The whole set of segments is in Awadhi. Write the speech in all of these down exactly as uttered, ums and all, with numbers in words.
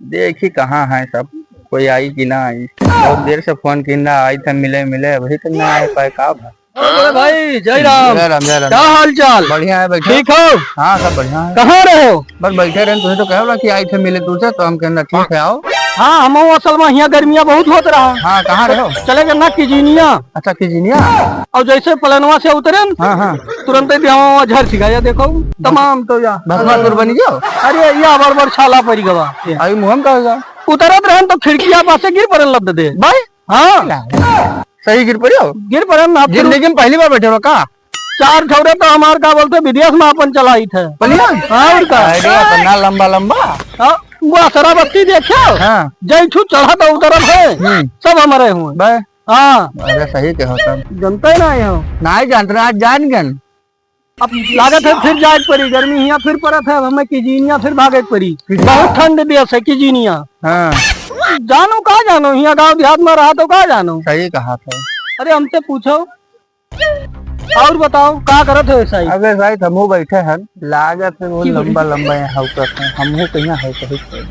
देखी कहाँ है सब, कोई आई कि ना आई। बहुत देर से फोन किन रहा, आई थे मिले मिले, अभी तक ना आ पाए, का भा? अरे भाई, जय राम। जय राम, जय राम। का हाल चाल? बढ़िया है, बैठो। ठीक हो? हाँ, सब बढ़िया है। कहाँ रहे हो? बस बैठे रहे, तुझे तो कहे कि आई थे मिले तुझसे, तो हम कहना ठीक है, आओ। हाँ, हम असल में यहाँ गर्मियाँ बहुत होत रहा। हाँ, कहाँ रहे हो? चले गए ना किजिनिया। अच्छा, किजिनिया? और जैसे पलनवा से उतरे न, हाँ, हाँ। तुरंत ही देहवा झर छिका, या देखो, तमाम तो या। भस्मासुर बनी गयो? अरे, या बड़ बड़ छाला पड़ी गवा। अभी मुँह में का होगा? उतरत रहन तो खिड़किया पासे गिर पड़न लद दे। भाई? हाँ। सही गिर पड़े हो? गिर पड़न ना, फिर जिंदगी में पहली बार बैठे हो का? चार ठौरे तो हमार का बोलते विदेश में अपन चलाई थे। बलिया? हाँ, और का? अरे, इतना लंबा लंबा। हाँ, वो असरा बत्ती देखे? हाँ। जैठू चढ़ा तो उतरत है, हम्म। सब हमारे हुए। बे। हाँ। अरे, सही कहो तब। जनते ना हो। नहीं जानते, आज जान गन। अब लागत है फिर जाए के पड़ी, गर्मी हियाँ फिर पड़त है, अब हमें किजिनिया फिर भागे के पड़ी। किजिनिया? बहुत ठंड देश है किजिनिया। हाँ। जानो का जानो, हियाँ गाँव देहात में रहा तो का जानो। सही कहा था। अरे हमसे पूछो, और बताओ का करत हो साई? अबे साई, हमहू बैठे हैं, लागत है वो लंबा लंबा यहाँ हौकत है, हमहू कहीं है कहीं।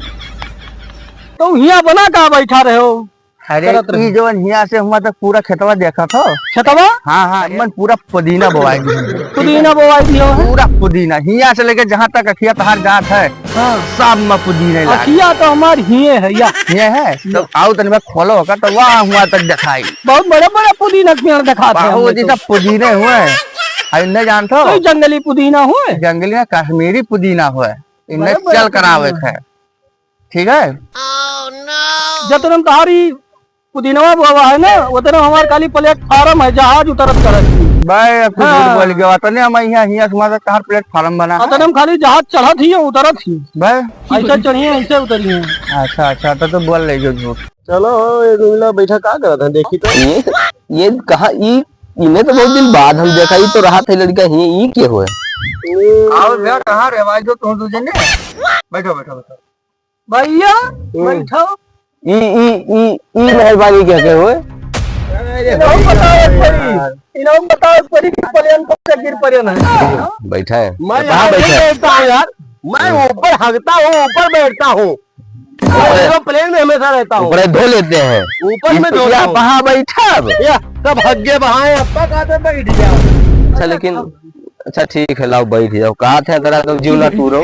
तो हियाँ बना का बैठा रहे हो? अरे, करत रहे। ई जवन हियाँ से हुआँ तक पूरा खेतवा देखत हो? खेतवा? हाँ, हाँ, मन पूरा पुदीना बोआई दिए। पुदीना बोआई दिए हो? पूरा पुदीना, हियाँ से लेके जहाँ तक अखिया तहार जात है, हाँ। सब में पुदीना ही लाग। अखिया तो हमार हिये है या। हिये है? तो आओ तनी में खोलो का, तो वहाँ हुआँ तक दिखाई। बहुत बड़े बड़े पुदीना के पेड़ दिखात है बाबू हमने जी, तो। सब पुदीने हुए हैं। अरे, नहीं जानत हो? कोई जंगली पुदीना हुए? जंगली ना, कश्मीरी पुदीना हुए। इन्हें बड़े बड़े चल करावे पुदीना। है। ठीक है? जतने में तहारी पुदीनवा बोवा है ना, उतने में हमार खाली प्लेटफार्म है, जहाज उतरत करत ही। भाई, अब तो झूठ हाँ। बोल गया। तने हम यहाँ, यहाँ से हमारा तहार प्लेटफार्म बना है। उतने में खाली जहाज चढ़त ही है, उतरत ही। भाई। ऐसे चढ़िए, ऐसे उतरिए। अच्छा, अच्छा, तो, तो बोल ले जो झूठ। चलो, ये गुमला बैठा का करत है, देखी तो। ये, ये कहा, ई, इन्हें तो बहुत दिन बाद हम देखा, ई तो रहा था लड़का ही, ई के हुए? आओ भैया, कहाँ रहे भाई जो तुम दो जने? बैठो, बैठो, बैठो। भैया, हम्म। बैठो। ई, ई, ई, ई मेहरबानी क्या के हुए? अरे इन्हों भैया बताओ एक बारी, यार। इन्हों बताओ एक बारी कि प्लेन कब से गिर पड़े ना। बैठा है। मैं कहाँ यहाँ बैठा नहीं है? बैठता हूँ यार, मैं हम्म। ऊपर हगता हूँ, ऊपर बैठता हूँ। ऊपर ऊपर प्लेन में हमेशा रहता हूँ। ऊपर धो लेते हैं। ऊपर में इस-, धोता या हूँ। कहाँ बैठा अब? या, सब हग्गे बहाए, अब तक आते बैठ जाओ। अच्छा, लेकिन अच्छा, ठीक है, लाओ, बैठ जाओ। कहा थे, तेरा तो जीव ना तू रहो,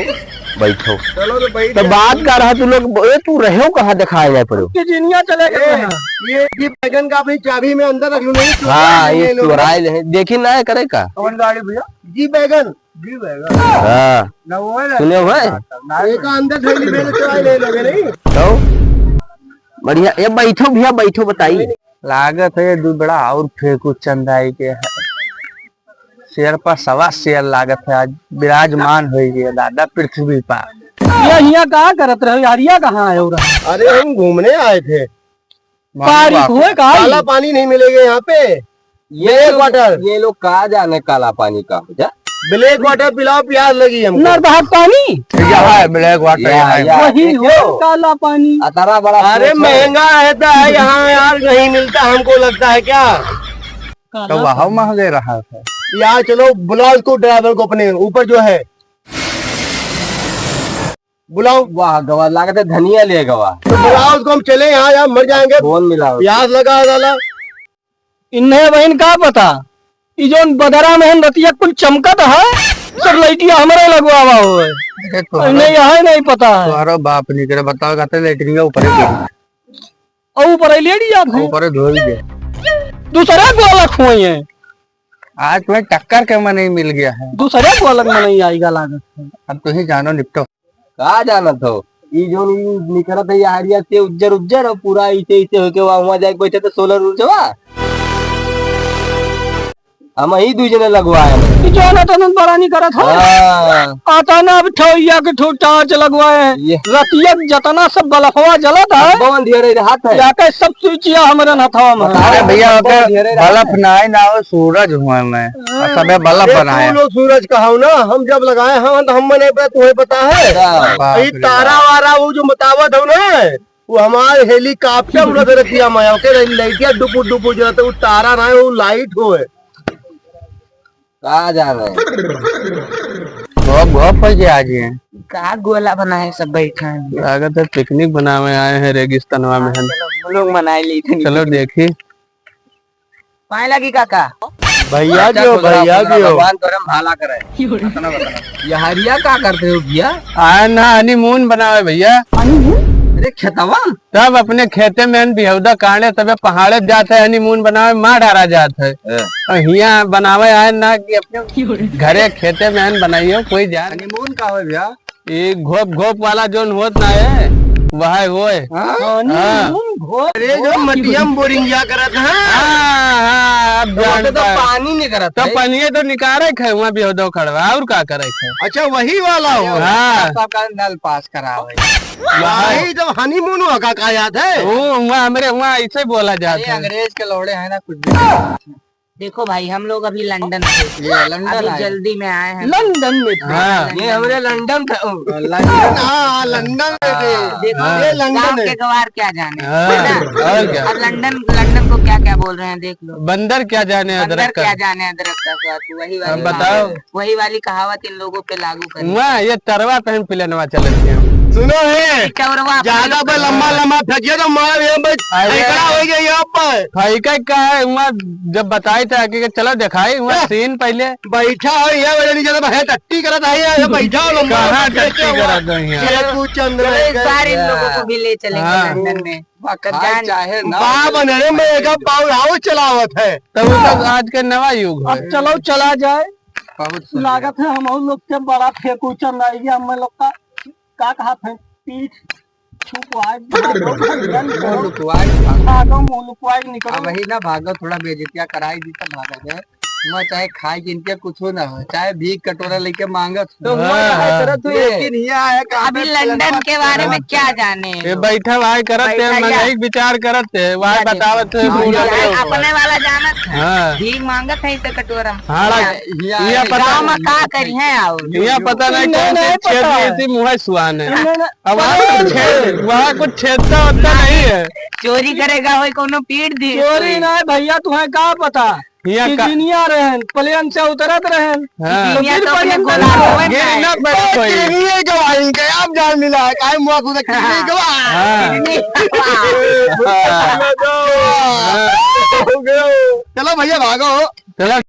बैठो। चलो, तो बैठ तो जाओ। बात कर रहा तू लोग, ए, तू रहे हो कहाँ, दिखाए जाए पड़ो। किजिनिया चले गए ए, हैं। ये, ये बैगन का अपनी चाबी में अंदर रख लूँ, नहीं, चुरा हाँ, ले ये लोग। चुराए ले, देखी ना करे का। कौन गाड़ी भैया? जी बैगन, जी बैगन। हाँ। ना वो है ना। सुने हुए? ना एक अंदर थैली में चुरा ले लोगे, नहीं? तो बढ़िया, ये बैठो भैया, बैठो, बताइए। लागत है ये दू बड़ा और फेंकू चंदाई के है। शेर पर सवा शेर लागत है, आज विराजमान होइगे दादा पृथ्वी पर। ये हियाँ का करत रहे, हरिया कहाँ है और? अरे, हम घूमने आए थे। मालूम पारी बात हुए है। का? काला पानी नहीं मिलेगा यहाँ पे। ये ब्लैक लोग, वाटर। ये लोग का जाने काला पानी का हो जा। ब्लैक वाटर पिलाओ, प्यास लगी हमको। नरदहा पानी? यहाँ है ब्लैक वाटर, या, यहाँ है। या, वही देखो। हो काला पानी। अतरा बड़ा अरे सोच है। महंगा रहता है यहाँ यार, नहीं मिलता हमको लगता है क्या? तो वहाँ महंगे रहा है। यार चलो बुलाओ इसको, ड्राइवर को अपने ऊपर जो है, बुलाओ। वाह गवा, लागत है धनिया ले गवा। तो बुलाओ उसको, हम चले यहाँ, यहाँ मर जाएंगे। फोन मिलाओ। प्यास लगा है साला। इन्हें बहन का पता, ई जौन बदरा में हम रतिया कुल चमकत है, सब लइटिया हमरे लगवावा हुए। अरे तोहरो, इन्हें यह नहीं पता है। तोहरो बाप नहीं करे, बताओ, कहते लेटरिन के ऊपर ही गिरी। और ऊपर ही लेट जात है। ऊपर ही धोई दे। दूसरा गोलक हुए हैं। आज तुम्हें टक्कर के मन ही मिल गया है। दूसरा गोलक में नहीं आएगा लागत है। अब तुम ही जानो, निपटो। का जानत हो? ई जौन ई निकरत है, ये हरिया से उज्जर उज्जर, और पूरा इसे, इसे होके वहाँ, वहाँ जाके बैठे तो सोलर ऊर्जवा। हम ही दुई जने लगवाए हैं। ई जौन अतनन बड़ा निकरत हो। हाँ। अतना अब ठोइया के ठो टार्च लगवाए हैं। ये। रतिया जतना सब बल्बवा जलत है। अब बवन ढेरे हाथ है। जाके सब स्विचिया हमरे हथवा में है। अरे भैया, बवन ओके ढेरे हाथ बल्ब है। ना है, ना वो सूरज हुआ मैं। हाँ। सबे बल्ब ये बनाए। तू लोग सूरज कहाओ ना, हम जब लगाए हैं तो हम मने पे तुम्हें पता है। अच्छा। बाप ई रे तारा बाप। वारा वो जो बतावत हो ना, वो हमारे हेलीकॉप्टर उड़त रतिया में, ओके, लाइटिया डुपुर डुपुर जलत है, वो तारा ना है, वो लाइट हो है। का जाने? घोप घोप करके आ गए हैं। का गोला बनाए, सब बैठा है। लागत है पिकनिक बनावे आए हैं रेगिस्तानवा में हम। चलो, हम लोग मनाए ली थे। चलो देखी। पाए लागी काका। भैया अच्छा, जो, खुश रहो, भैया खुश रहो, जो। भगवान तोरे में भला करे। इतना बताओ। ये हरिया का करते हो भैया? आए ना हनीमून बनावे भैया। अरे खेतवा? तब अपने खेते में हन बिहौदा काढ़े, तबे पहाड़े जात है, हनीमून बनावे, माँ डारा जात है। हाँ। और हियाँ बनावे आए ना कि अपने घरे खेते में हन बनाइयो, कोई जान। हनीमून का हो भैया? ये घोप घोप वाला जोन होत ना है, वह होए। हाँ? हाँ। हनीमून घोप अरे जो घोप। मटियम बोरिंग जा करत है। हाँ, हाँ, अब तो जान वहाँ पे तो पाए। पानी नहीं करत तो है। पानी तो निकारे खे, वहाँ बिहौदा खड़वा, और का करे खे? अच्छा, वही वाला हो। हाँ। आपका नल पास करावे। वही तो हनीमून हुआ का, का याद है? वो वहाँ हमरे वहाँ ऐसे बोला जाता अरे, है। अंग्रेज के लौड़े हैं ना, कुछ भी। देखो भाई, हम लोग अभी लंदन से, ये लंदन अभी आए। जल्दी में आए हैं। लंदन में थे। हाँ। ये हमरे लंदन था, ओ, लंदन, हाँ, लंदन में थे। देखो, ये लंदन गाँव है। के गवार क्या जाने, हाँ, है ना? और क्या? अब लंदन, लंदन को क्या क्या बोल रहे हैं, देख लो। बंदर क्या जाने बंदर अदरक का। क्या जाने अदरक का स्वाद, वही वाली हम बताओ। कहावत। वही वाली कहावत इन लोगों पे लागू करें। वाह, ये तरवा पहन पिलनवा चलत है। सुनो है, चौरवा ज्यादा अपने पर लंबा लंबा फेंकिए तो मार ये बस अरे। फेंकड़ा हो गया यहाँ पर। फेंके का है, वहाँ जब बताई था कि चलो दिखाई, वहाँ ए। सीन पहले। बैठा हो ये वाले नीचे तो है टट्टी करत है, ये बैठा हो लंबा कहाँ लंबा टट्टी फेंके हुआ। करत है यहाँ? ये तू चंद चलो, इस नहीं बार इन गया। लोगों को भी ले चलेंगे हाँ। लंदन में। भाई, जान चाहे ना बा बने रे, मैं एक पाउर आओ चलावत है। तो वो तो आज के नवा युग है। अब चलो चला जाए। बहुत सुंदर। लागत है हम लोग के बड़ा फेंकू चंद आई गया, हम लोग का, का कहा थे, पीठ छुपवाए, भागो, भागो, मुंह लुकवाए, भागो। भागो, मुंह लुकवाए, निकलो। अब वही ना भागो, थोड़ा बेइज्जतियाँ कराई दी तब भागा जाए। मैं चाहे खाए किन के कुछ ना हो, चाहे भीख कटोरा लेके मांगत तो हुआ हाँ, है, हाँ। करत हुए। लेकिन ये आया कहाँ अभी पे लंदन के बारे में क्या जाने ये हो? बैठा भाई करत थे, बैठा या। महंगाई के विचार करत थे, भाई या बतावत थे, देखो। भूल हाँ, गए। अपने वाला जानत है। हाँ। भीख मांगत है इसे कटोरा में। हाँ, हाँ। ये ये पता गाँव में का करी है और? ये पता नहीं नहीं, कौन सी नहीं छेद पता। में इसी मुँह सुहान है। नहीं, नहीं। अब वहाँ कुछ छेद, वहाँ कुछ छेदता वत्ता नहीं है। चोरी करेगा होई कोनो पीट दी। चोरी नहीं भैया, तुम्हें का पता? हियाँ का इंजीनियर रहन, प्लेन से उतरत रहन। हाँ। इंजीनियर तो अपने गोला रोवन गिरी ना। ना पड़े कोई। इंजीनियर के भाई के आप जान मिला है, काहे मुआ खुद इंजीनियर के भाई। हाँ। इंजीनियर के भाई। हाँ। हो गया। चलो भैया भागो। चलो।